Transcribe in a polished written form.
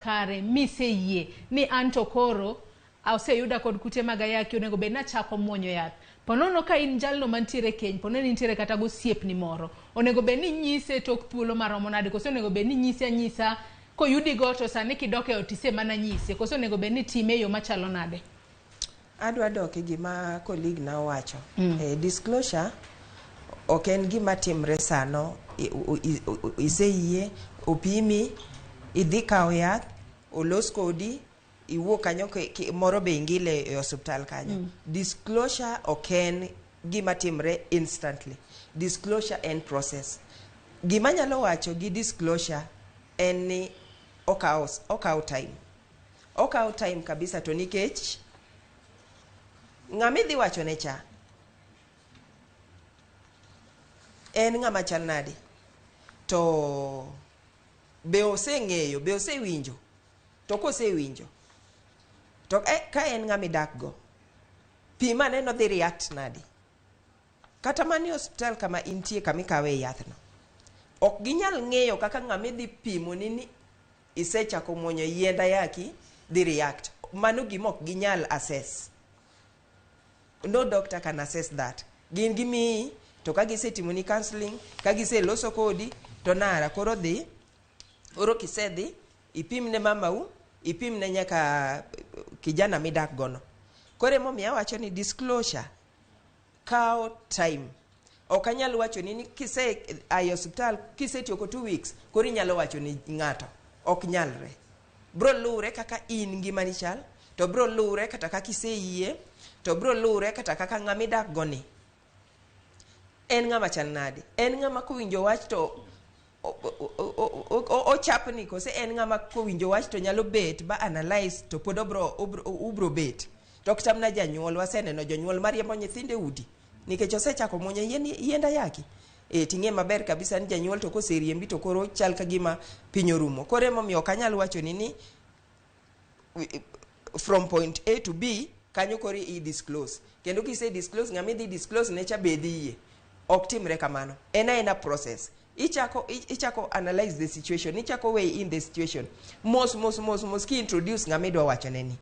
Kare miseyie ni an to koro oseyuda kod kute mag ayaki, onego bed ni achako muonyo yath. Ponono ka in jalno mantiere e keny, ponono intiere kata gosiepni moro, onego bed ni inyise tok thuolo maromo nade, koso onego bed ni inyise anyisa koyudigo to sani kidok e ot ise mana nyise, koso onego bed ni itime e yo machalo nade? Adwa dok e gima colleague na owacho. E, disclosure ok en gima timre sano iseyie opimi idhi kawo yath olos kodi iwuok kanyo moro be ingile e osiptal kanyo. Disclosure ok en gima timre instantly. Disclosure en process. Gima nyalo wacho gi disclosure en ni okawo time. Okawo time kabisa to nikech ng'ama idhi wachone cha en ng'ama chal nade to be oseng'eyo be osewinjo to kosewinjo to ka en ng'ama idak go pim ane nodhi react nade. Kata mana e osiptal kama intie kama ikawe yathno ok ginyal ng'eyo kaka ng'ama idhi pimoni ni isechako muonyo yiend ayaki dhi react. Mano gima ok ginyal assess. No doctor can assess that. Gin gimiyi to ka gisetimoni counseling, ka giseloso kodi to nara koro dhi, koro kisedhi ipim ne mamau, ipim ne nyaka kijana midak gono. Koro emomiyo awacho ni disclosure kawo time. Ok anyal wacho ni kise aye osiptal kisetieko 2 weeks koro inyalo wacho ni ng'ato. Ok nyalre. Bro luwre kaka in ngimani chal, to bro luwre kata kaka iseyie, to bro luwre kata kaka ng'ama idak go ni. En ng'ama chal nade? En ng'ama kowinjo wach to ochapni kose en ng'ama kowinjo wach to nyalo bet ba analyze to pod obro bet. To kata mana janyuol, waseneno jonyuol mariembo nyithindo e udi nikech osechako muonyo yiend ayaki. E, ting'e maber kabisa ni janyuol to koseriembi to koro chal ka gima piny orumo. Koro emomiyo ok anyal wacho ni from point A to B kanyo koro i disclose. Kendo kise disclose ng'ama idhi disclose ne cha be dhi yie. Ok timre kamano. En aena process. Ichako analyze the situation, ichako weigh in the situation. Mos mos mos mos ki introduce ng'ama idwa wachone ni.